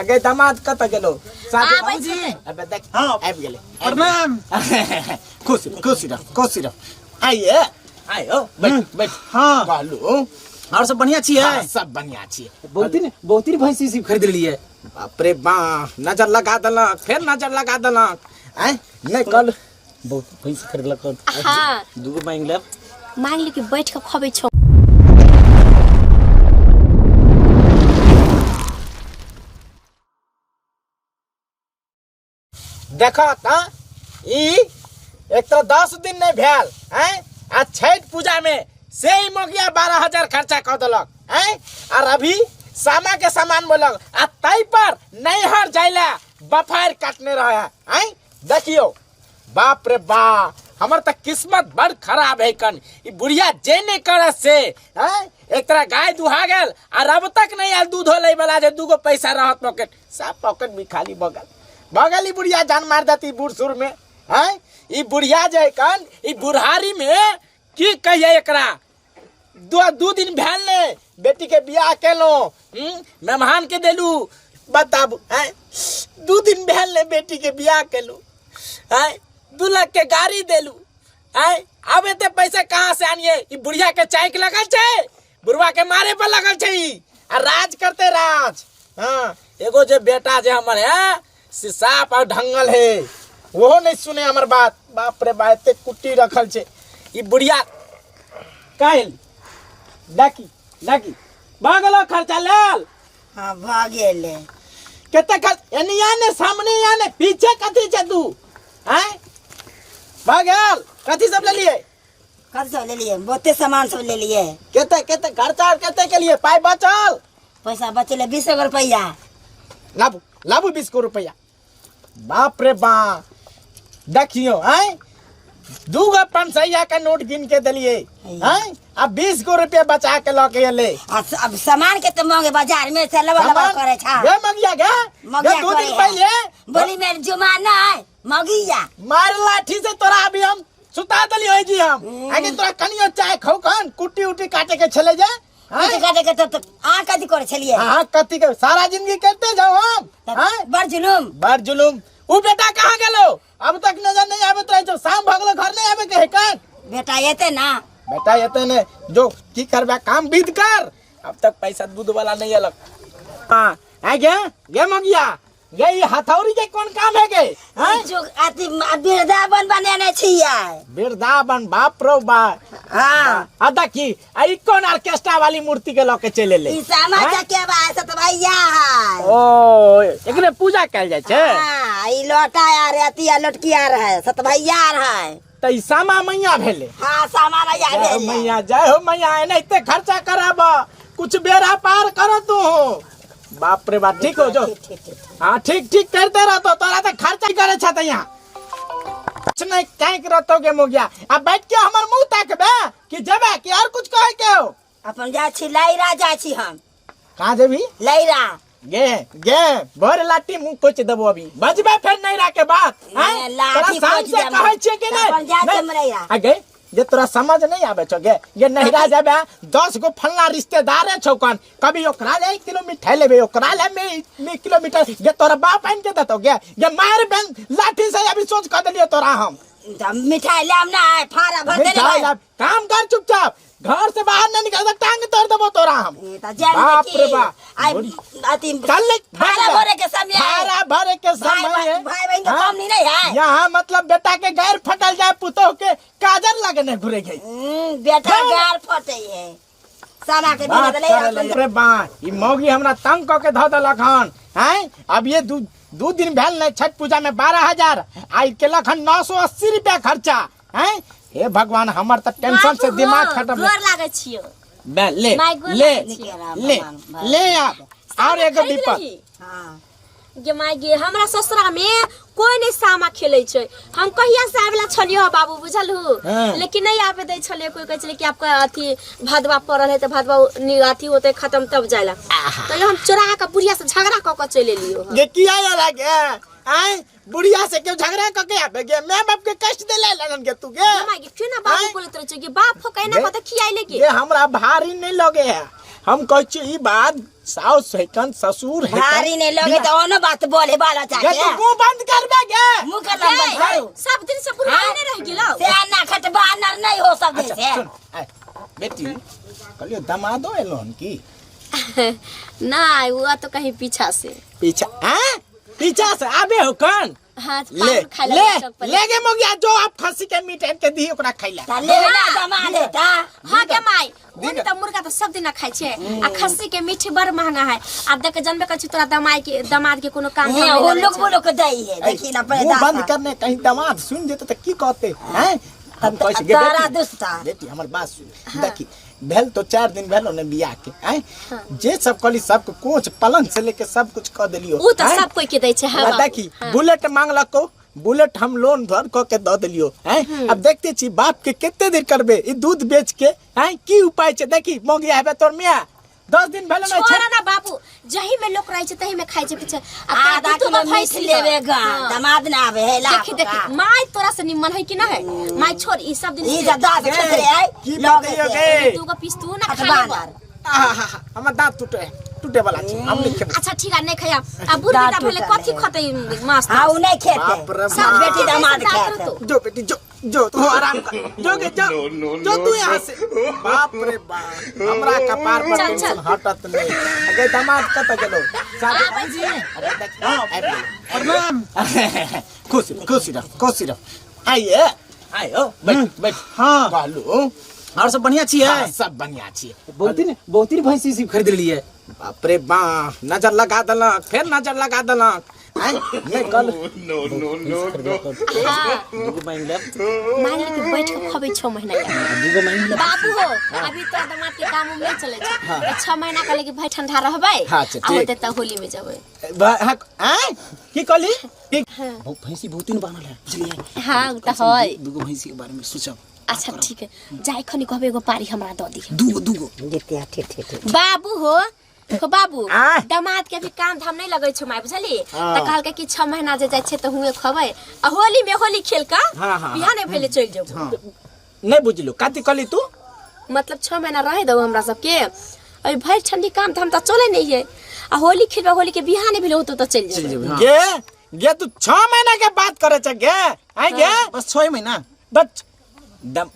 आ गे दामाद कतऽ गेलो? साझे आबै बाबूजी छै। अबे देख। हाँ। आबि गेलै। प्रणाम। खुश रह, खुश रह, खुश रह। आइए आइयो, बैठ बैठ। हाँ। कहलू और सब बढ़िया छियै? हाँ, सब बढ़िया छियै। बहुत दिन भैंसी सब खरीद लेलियै। बाप रे बा, नजर लगा देलक, फेर नजर लगा देलक। आँय नहि कल बहुत भैंसी खरीदलक। हाँ। दूगो मांगि लेब। मांगि ले कि बैठ के खबै छौ। देख त ई एक तो 10 दिन नहीं भेल हैं आ छठ पूजा में से ही मगिया 12,000 खर्चा कर देलक हैं और अभी सामा के सामान बोलक आ तई पर नैहर जाइला बफार काटने रहे हैं। देखियो बाप रे बा, हमर त किस्मत बड़ खराब है कन। ई बुढ़िया जे नहीं करे से हैं एक तरह गाय दुहा गेल और अब तक नहीं आयल दूध होले वाला जे दूगो पैसा रहत पॉकेट, सब पॉकेट भी खाली बगल बगल। ई बुढ़िया जान मार देती बूढ़ सूर में हैं। ई बुढ़िया जे कन ई बुढ़ारी में की कहिए एकरा, दू दिन भेल ने बेटी के बियाह केलो, मेहमान के देलू, बताबू हैं 2 दिन भेल ने बेटी के बियाह केलू हैं 2 लाख के गाड़ी देलू हैं। अब एते पैसा कहाँ से आनिए? ई बुढ़िया के चाइक लगल छै, बुढ़वा के मारे पर लगल छै ई। आ राज करते राज। हाँ एगो जे बेटा जे हमर है से साफ और ढंगल है, ओहो नहीं सुने हमर बात। बाप रे बा, एते कुट्टी रखल छै ई बुढ़िया। काल्हि डाकी डाकी भऽ गेलो खर्चा लेल? हाँ भऽ गेलै। कते खर्च? एनी आ ने, सामने आ ने, पीछे कथी छै तू? आँय भऽ गेल? कथी सब लेलियै? कथी सब लेलियै? बहुते सामान सब लेलियै। कते कते खर्चा आर कते केलियै? पाइ बचल? पैसा बचलै 20 गो रुपैआ। लाबू लाबू 20 गो रुपैआ। बाप रे बा, देखियो आँय 2 गो 500 के नोट गिन के देलियै आँय आ 20 गो रुपया बचा के लऽ के एलै। अब सामान के तो महंगे बाजार में से लबा लबा करे छा। गे मगिया गे, मगिया गे 2 दिन करे है। पहले बोली में जुमा ना है मगिया। मार लाठी से तोरा अभी हम सुता देलियो जी हम। आगे तोरा कनियो चाय खौ कन कुट्टी उट्टी काटे के छले जे। कुट्टी काटे के तब तो अहाँ कथी करे छलियै? अहाँ कथी के सारा जिंदगी करते जाओ हम। तब बड़ जुलुम। बड़ जुलुम। उ बेटा कहाँ गेलो? अब तक नजर नहीं आबत रहे छौ, शाम भऽ गेलो घर नहीं आबे के है कन? बेटा एते ना। बेटा एते ने, जो की करबे काम विध कर। अब तक पैसा दूध वाला नहीं अलग। हाँ, आ गे, गे मगिया, गे ई हथौड़ी के कोन काम है गे? हाँ? जो अथी वृंदावन बनेने छियै। वृंदावन बाप रो बा। हाँ। आ देखी, आ ई कोन ऑर्केस्ट्रा वाली मूर्ति के लऽ के चलि एलै? ई सामा हाँ? चकेवा है, सतभैया है। ओ, एकरे पूजा कयल जाइ छै? हाँ, ई लोटा आर अथी आ लोटकी आर है, सतभैया आर है। त ई सामा मैया भेलै। हाँ, सामा मैया जय हो भेलै। मैया, जय हो मैया, एनाहिते खर्चा कराब, कुछ बेड़ा पार कर तू। बाप रे बाप, ठीक हो जो। ठीक, ठीक, ठीक। हाँ, ठीक ठीक करते रहतो, तोरा तो खर्चा करे छत यहाँ। कुछ नहीं काहे रहतो गे मोगिया, अब बैठ के हमर मुंह ताकबे कि जेबे कि और कुछ कहे के हो? अपन जा छी लैरा जा छी हम। कहाँ जेबी? लैरा। गे गे भर लाठी मुंह कोच देबो अभी, बजबे फेर नैरा के बात। हैं? ने, लाठी तोरा शाम कोच से देबो। कहै छियै कि नहीं? अपन जा नहीं। छी नैरा। आ गे जे तोरा समझ नहीं आबे छौ गे, गे नैरा जेबे 10 गो फल्ला रिश्तेदारे छौ कन, कभी ओकरा ले 1 किलो मिठाई लेबे, ओकरा ले में किलोमीटर गे तोरा बाप आनि के देतौ गे, गे मार बेन लाठी से अभी सोच क देलियो तोरा हम। त मिठाई लाम ना है, फाड़ा भर देने मिठाई भाई। लाम, काम कर चुपचाप, घर से बाहर नहीं निकल, टांग तोड़ देबो तोरा हम। ए, त जान बाप देखी। रे बाप। आई, बोली। अथी, चल ले, फाड़ा भाग जा। भरे के समय है। फाड़ा भरे के समय भाई है। भाई बहन के हाँ? कम नहीं नहीं है। यहाँ मतलब बेटा के गैर फटल जाए, पुतोह के काजर लगे नहीं घुरे गई। बेटा हाँ। गार फटे है। सामा के दिन बात बदले करे अपन ले। रे बा, ई मौगी हमरा तंग क के धऽ देलक हन। हैं? अब ये दू दिन भेल नहीं छठ पूजा में 12,000 आई केलक हन 980 रुपया खर्चा। हैं? हे भगवान, हमर त टेंशन से बाबू दिमाग हो, खत्म। गोर लागै छियौ। बे, ले, माय गोर ले, लागै छियौ। ले, भगवान, भगवान। ले आब। और एगो खरीद विपद। लेही। हाँ। गे my गे, हमरा ससुरा में कोई नहीं सामा खेले छै। हम कहिया से आवेला छलियो ह बाबू, बुझलहु? हाँ। लेकिन नहीं आवे दै छलियो। कोई कहै छलै कि आपका अथी भदवा पड़ल है त भदवा अथी होते खत्म तब जाइला। तो हम चोरा के बुढ़िया से झगड़ा क के चलि एलियो ह। गे किया आला गे? आय बुढ़िया से क्यों झगड़ा क के आबे गे? माय बाप के कष्ट देले लगन गे तू गे। गे my गे, क्यों ना बाबू आँय? बोलत रहै छै कि बाप हो कहना गे- कत खियाइले गे। गे हमरा भारी नहीं लगे है। हम कहै छी ई बात साउस है ससुर है भारी नहीं लगे तो ओनो बात बोले बाल गे चाचे तू मुंह बंद करबे गे मुंह कर बंद करू सब दिन से बुढ़वा नहीं रह गेलो से ना खट बानर नहीं हो सब दिन अच्छा से सुन आय, बेटी कहलियो दमादो एलो हन की ना हुआ तो कहीं पीछा से पीछा हैं पीछा से आबे हो कौन हाँ ले पान खाए ले लगे चौक पर। ले गे मोगिया जो आप खसी के मीट आन के दी ओकरा खैला ता ले ना दमाद है ता हाँ के माई दीगा। उन त मुर्गा त सब दिन खाइ छै आ खस्सी के मीठ बड़ महंगा है आ देख जनबे करै छी तोरा दमाई के दामाद के कोनो काम हे धाम वो नहीं लोग लगै छै। बोलो के दई है देखी ना मुंह पैदा बंद करने कहीं दमाद सुन जेते त की कहते हैं हम कहै छी गे तारा बेटी दुस्ता बेटी हमर बात सुन देखी भेल तो 4 दिन भेलो ने बियाह के हैं जे सब कहली सबके कोच पलंग से लेके सब कुछ कह देलियो उ त हैं? सब कोई के दै छै हाँ आ बाबू। देखी हाँ। बुलेट मांगलको बुलेट हम लोन धर क के दऽ देलियो हैं अब देखते छी बाप के कते देर करबे ई दूध बेच के हैं की उपाय छै देखी मोगिया हेबे तोर मियाँ 10 दिन भेलो ने छोड़ा ना बाबू जही में लोग रहै छै तही में खाइ छै पीछे आ आधा तोरा दू किलो गो मीट भैंसी लेबे गा हाँ। दमाद ना आवे है ला देखी देखी माय तोरा से निमन है कि ना है माय छोड़ ई सब दिन ई जब दास गे, खेतरे आई की लगे बतैयो से। गे? दू गो पीस तू ना खट खा लेबो बानर। आहा, हमर दांत टूटे टूटे वाला छै हम नहीं खेबै अच्छा ठीक है नहीं खाया आ बुढ़ दाँत बेटा भेले टूटल कथी है। खतै मास हाँ उ नहीं खेते बाप रे सब बाप। बेटी दमाद दाँत खेते तो। जो बेटी जो जो तू आराम कर जो गे जो जो तू यहाँ से बाप रे बाप हमरा कपार पर चल, टेंशन चल। हटत नहीं अगे दामाद कत गेलो साथे अरे देख आबि गेलो। प्रणाम खुश रह खुश रह खुश रह आइए आइयो बैठ बैठ हाँ। कहलू और सब बढ़िया छियै हाँ, सब बढ़िया छियै बहुत दिन बहुत दिन भैंसी उसी खरीद लेलियै बाप रे बा नजर लगा देलक फेर नजर लगा देलक आँय, नहि कल हाँ दूगो मांगि लेब मान ले कि बैठ के खबै 6 महीना या। दूगो मांगि लेब बाबू हो अभी तोरा दामाद के काम उम नहीं चले छै तो 6 महीना कहले कि भाई ठंडा रहबै हाँ, अच्छा, आ ठीक। होते त होली में जेबै हाँ, आँय की कहली की भैंसी बहुत दिन बान्हल है बुझलियै हाँ उ त है दूगो भैंसी के बारे में सोचब अच्छा ठीक है जाय खनी कहबे एगो पारी हमरा दऽ दी दूगो दूगो जिते ठीक ठीक ठीक बाबू हो हो बाबू आँय। दामाद के अभी काम धाम नहीं लगै छै माय बुझली हाँ। त कहलकै कि 6 महीना जे जाइ छै त हुए खबै आ होली में होली खेल का हाँ, हाँ, बिहान भेले चलि जेबो नहि बुझलू कथी कहली तू मतलब 6 महीना रहे दो हमरा सबके अभी भरि ठंडी काम धाम तऽ चले नहीं है आ होली खेलबे होली के बिहाने भेले होतो तऽ चलि चलि जेबै जेबै हाँ। गे गे तू 6 महीना के बात करे छै गे आँय गे बस 6 महीना बच दम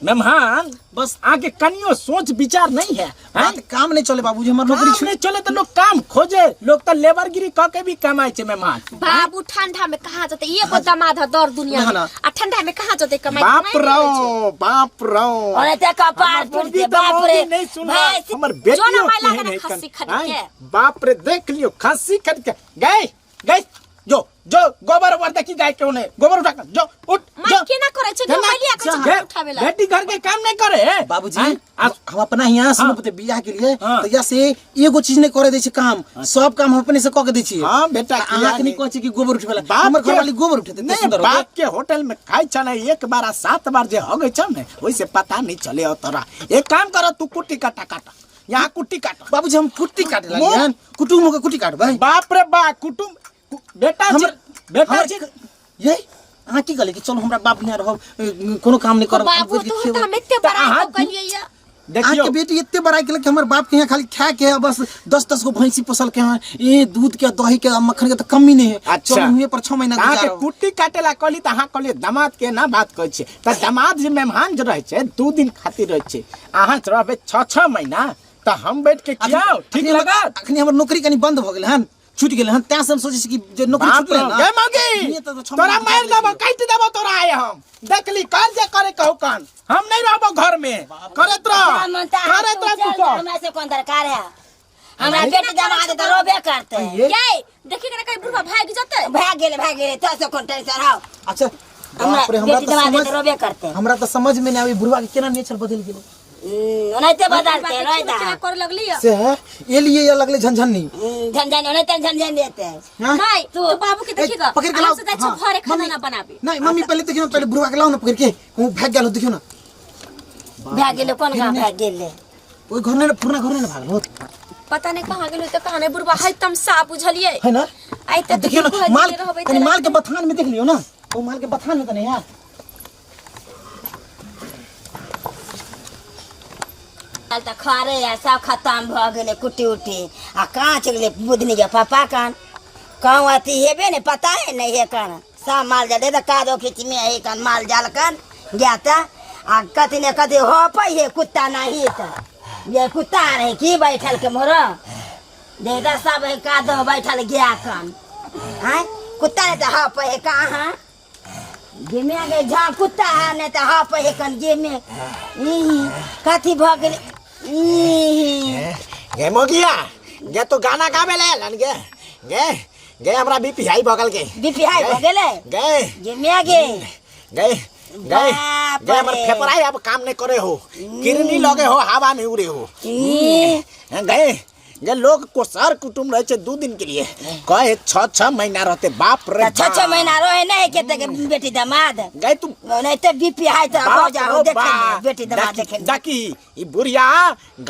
मेहमान बस आगे कनियो सोच विचार नहीं है आँय? बात काम नहीं चले बाबूजी हमर नौकरी काम छूट नहीं चले तो लोग काम खोजे लोग तो लेबरगिरी क के भी कमाए छै मेहमान बाबू ठंडा में कहाँ जते एगो दमाद है दर दुनिया ना, में ना। आ ठंडा में कहाँ जते कमाई बाप कमाई नहीं होइ छै। रो बाप रो ओने ते कपार हमर टूट मुर्गी के तऽ बाप रे मौगी नहीं सुनलक भैंसी हमर बेटियो जो ना माय केहन लागल है खस्सी कन- खरीद के। आँय, बाप रे देख लियो खस्सी खरीद के गए गए जो जो गोबर उबर देखी गाय क्यों नहीं गोबर उठा कर जो उठ माय जो केना करै छै केना? मैलिया के गे- उठावे ला बेटी घर के काम नहीं करे है बाबूजी आँय, आ- हम अपना यहाँ सुनू हाँ। पते बियाह के लिए हाँ। तो यहाँ से एगो चीज नहीं करे दै छै काम सब काम हम अपने से कऽ के दै छियै हाँ बेटा अहाँ के नहीं कहै छै कि गोबर उठबै ला बाप हमर के- घरवाली गोबर उठेतै नहीं सुंदर बाप के होटल में खाई छले एक बार आ 7 बार जे हो गई छौ ने ओइसे पता नहीं चले हो तोरा एक काम करो तू कुट्टी काटा काटा यहाँ कुट्टी काटा बाबूजी हम कुट्टी काटे मुँह- लागी कुटुम के कुट्टी काटबै बाप रे बा कुटुम बेटा हमर बेटा हमर जी ये अहाँ की कहले कि चलो हमरा बाप यहाँ रहब कोनो काम नहीं करब बाबू हम तो खेबै। हम एते तऽ बड़ा अहाँ कहलियै या देखियौ अहाँके बेटी एते बड़ाई केलक कि हमर बाप के यहाँ खाली खाए के है बस 10 10 गो भैंसी पोसल के हैं ये दूध के दही के मक्खन के तो कमी नहीं है अच्छा। चलू हुए पर 6 महीना अहाँके गुजारब। कुट्टी काटे ला कहली तऽ अहाँ कहलियै दामाद के ना बात कहै छियै तऽ दामाद जे मेहमान जे रहै छै 2 दिन खातिर रहै छै अहाँ रहबै 6 6 महीना तऽ हम बैठ के खियाउ ठीक अखनी हमर- लागत अखनी हमर नौकरी कनी बंद भऽ गेल हन छूटि गेल हन तें से हम सोचै छी कि जे नौकरी बाप छूटलै रे ना गे मौगी दुनिया तऽ छह तोरा महीना मारि गुजार देबो लेलियै। काटि देबो तोरा आय हम देखली कर जे करे कहू कान हम नहीं रहबो घर में करत रह करत रह तू सब हमरा से कोन दरकार है हमरा बेटी दमाद तऽ रोबे करते ये ये देखी के कहीं बुढ़वा भाग जते भाग गेले भाग गेले तो से कोन टेंशन हो अच्छा हमरा बाप रे हमरा बेटी तऽ दमाद समझ तऽ रोबे करते हमरा तऽ समझ में नहीं आबी बुढ़वा के केना नेचर बदलि गेलै ओनाहिते बदलते केना रहता करे लगली से है ये लिए या लगले झंझनी झंझन ओनाहिते झंझन देते हाँ? नहीं तो बाबू के देखी ए, पकड़ के लाओ से जाइ छै हाँ, घरे खाना मम्मी- ना बनाबे नहीं मम्मी पहले देखियो ना, पहले बुढ़वा के लाओ ना पकड़ के वो भाग गेल हो, देखियो ना भाग गेले कोन गाँव भाग गेले ओइ घर नहीं पुरना घर नहीं ना भागल हो पता नहीं कहाँ गेलो त कहाँ नहीं बुढ़वा है तमसा बुझलियै है ना आइ अब त देखियो ना माल कनी माल के बथान में देख लियो ना वो माल के बथान में तो नहीं यार काल्हि तऽ खरे आ सब खतम भऽ गेलै कुट्टी उट्टी आ कहाँ चलि गेलै बुधनी के पापा कान कहूँ अथी हेबे ने पता है नहीं है कान सब माल जाल तऽ कादो खींचमे है कान माल जाल कान गया तऽ आ कथी ने कथी हो पै है कुत्ता नहीं तऽ ये कुत्ता रहे की बैठल के मोर देदा सब है कादो बैठल गया कान आँय कुत्ता नहीं तऽ हप है कहाँ गेमे गे झा कुत्ता है नहीं तऽ हप है कन गेमे ई कथी भऽ गेलै ई गे मोगिया गे तो गाना गाबे ले लन गे गे गे हमरा बीपी हाई भऽ गेल गे बीपी हाई भऽ गेलै गे गेमे गे गे गे बाप गे हमर रे। फेफड़ा अब काम नहीं करे हो किरनी लगे हो हवा में उड़े हो ई गए गे लोग को सर कुटुम्ब रहे छे 2 दिन के लिए कहे 6 6 महीना रहते बाप रे छः छः बाप। महीना रहे नहीं के तक बेटी दामाद गए तू नहीं तो बीपी हाई तो बाप हो जाओ रो देखे बाप। बेटी दामाद देखी देखे देखी ई बुढ़िया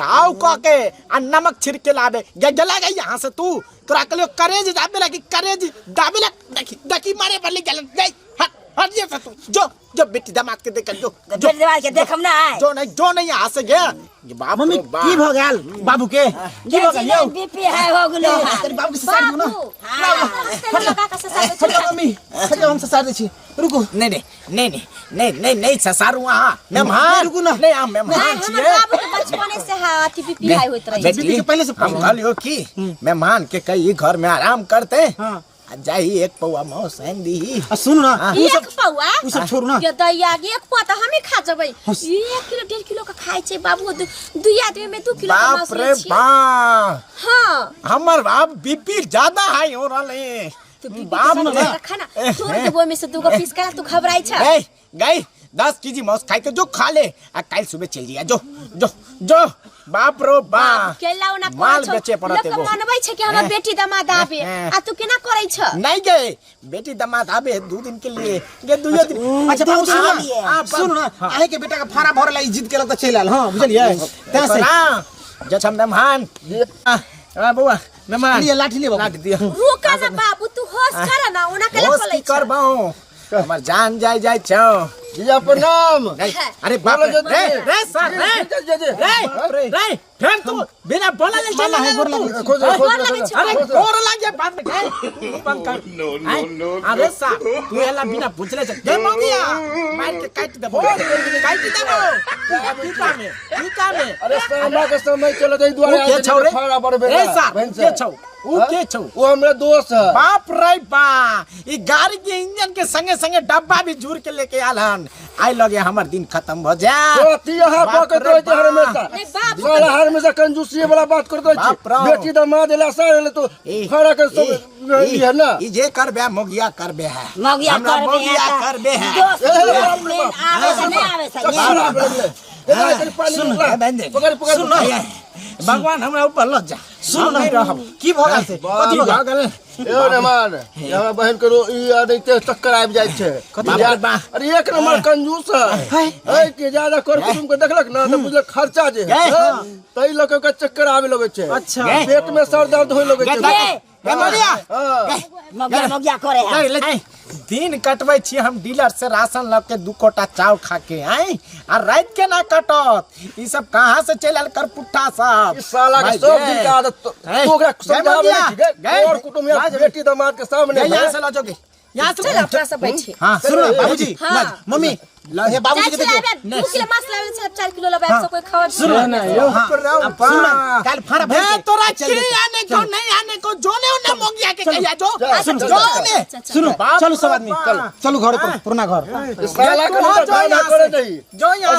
गाँव क के आ नमक छिड़के लाबे गे जला गई यहाँ से तू तोरा कहलियो करेज दाबे लगी करेज दाबे लग देखी देखी मारे पर गल गई हट हट ये से तू जो जो बेटी दामाद के देख जो जो बेटी दामाद के देखम ना आए जो नहीं यहाँ से गया ये बाप मम्मी रो बाप। की भऽ गेल बाबू के की भऽ गेल यौ बीपी हाई हो गेलो तनी बाबू के ससारि दियौ ना बाबू तेल लगा के ससार हट जाओ मम्मी हट जाओ हम ससार दै छी रुकू नहीं नहीं नहीं नहीं नहीं नहीं नहीं ससारू वहाँ मेहमान नहीं, रुकू ना। नहीं हम मेहमान हमर छिए बाबू के बचपने से हा अथी बीपी हाई होइत रहे बेटी, बीपी के पहले से हम प्रॉब्लम। कहलियो कि मेहमान के कई घर में आराम करते हाँ। आ जाई एक पौआ मौस आनि दीही आ सुनू ना हाँ। उ एक सब पौआ उ सब छोड़ू ना ये दैया गे, एक पौआ तऽ हमे खा जेबै हस। 1 किलो 1.5 किलो के खाइ छै बाबू दुई आदमी में 2 किलो के बाप मांस रे लै छियै। बाप हाँ हमर बाप बीपी ज्यादा हाई हो रहल है तो बीपी बाप के रे साथ खाना तोड़ देबो ओहिमे से दूगो पीस करा तू घबराइ छ गई गई 10 केजी मांस खाई के जो खा ले आ कल सुबह चल जिया जो जो जो बाप रो बाप केला ओना करै माल छौ। बेचे पड़त लोक एगो मनबै छै कि हमर बेटी दमाद आबे हैं। आ तू केना करै छ नहीं गए बेटी दमाद आबे 2 दिन के लिए गे दुइयो दिन अच्छा बाबू सुनू लिए। ना सुनू ना अहीं के बेटा के फाड़ा भरला ई जिद केलक तऽ चलि आयल हँ बुझलियै तैं से तोरा जो हम मेहमान आ बउआ मेहमान लिए लाठी लिए बाबू लाठी दियो रुका ना बाबू तू होश कर ना ओना केला होश बोलै की छ करबहु हमर जान जाय जाय छौ जीजा प्रणाम नहीं, अरे बाप रे बोलो जो रे जी। रे सर रे जी, जी, जी। रे रे फिर तू बिना बोला ले चला है, गोर लगे। खोज रहे, खोज गोर रहे, लगे खोज छौ। रहे। अरे गोर लागे बाद में गए बंद कर नो नो नो अरे साहब तू एला बिना पूछले चल गे मौगिया मार के काट देबो काट देबो पीका में पीका में अरे सामा के समय चलत है ऊ दुआरे के छौ रे फाड़ा बड़ रे साहब बहन के से। छौ ऊ हाँ? के छौ वो हमरा दोस्त है बाप रे बा ई गाड़ी के इंजन के संगे संगे डब्बा भी झूर के लेके आल हन आई लगे हमर दिन खत्म भ जा तो अति यहाँ बाप बकत रे रहै छै बा। हमेशा नहीं बाप साला हमेशा कंजूसी वाला बात करत रहै बाप छै रे। बेटी दामाद एला सार एले तो ई- फाड़ा के सब ई- ई है ना ई जे करबे मोगिया करबे है मगिया हमरा करबे मोगिया करबे है दोस्त ए, बाप रे मेन बाप। आवे से नहीं आवे से चल, बाप रे बाप। ए, ला, तनी पानी सुन ला। ए, बहन दे। पकड़ पकड़ सुन ना, भगवान हमरा ऊपर लग जा सुनू हम ना नहीं रहब की भऽ गेल से कथी भऽ भऽ गेल गेल ए रहमान ये हमरा बहन के रो ई अनैते चक्कर आबि जाइ छै बाप रे बाप। अरे एक नंबर कंजूस है ए के ज्यादा कर कुटुम के देखलक ना तऽ बुझलक खर्चा जे है गए। तै लऽ के ओकरा चक्कर आबे लगै छै अच्छा गए। पेट में सर दर्द होय लगै गए, छै गए, गए, मोगिया। हाँ। मगिया मगिया करे है ले, ले, दिन कटबै छी हम डीलर से राशन लऽ के दू कोटा चाउर खा के आई आ रात के ना कटत ई सब कहाँ से चलि आयल कर पुट्ठा सब ई साला के भाई, सब गए। दिन के आदत तो गए। तू ओकरा गए समझाबै मोगिया, नहि छी गए। गए। और कुटुम या ला जेबै। बेटी दामाद के सामने गए, यहाँ है। से लऽ जाओगे यहाँ से चल अपना सब बैठी हाँ सुनू ना बाबूजी हाँ। ला, मम्मी हे बाबूजी के जाइ देखियौ छलै 2 किलो मांस लाबै छलै 4 किलो लाबै सब कोई खावा सुनू ना हाँ, अब सुनू ना काल्हि फाड़ा भरि ए, के तोरा चल की जेतै। आने को नहीं आने को जोने ओने मोगिया के कहिया जो सुन, जो ने सुनू बाप चलू सब रे आदमी बाप। चलू घर पर पुरना घर ई साला के तू नहीं जो तऽ गाना यहाँ करे से। नहीं जो यहाँ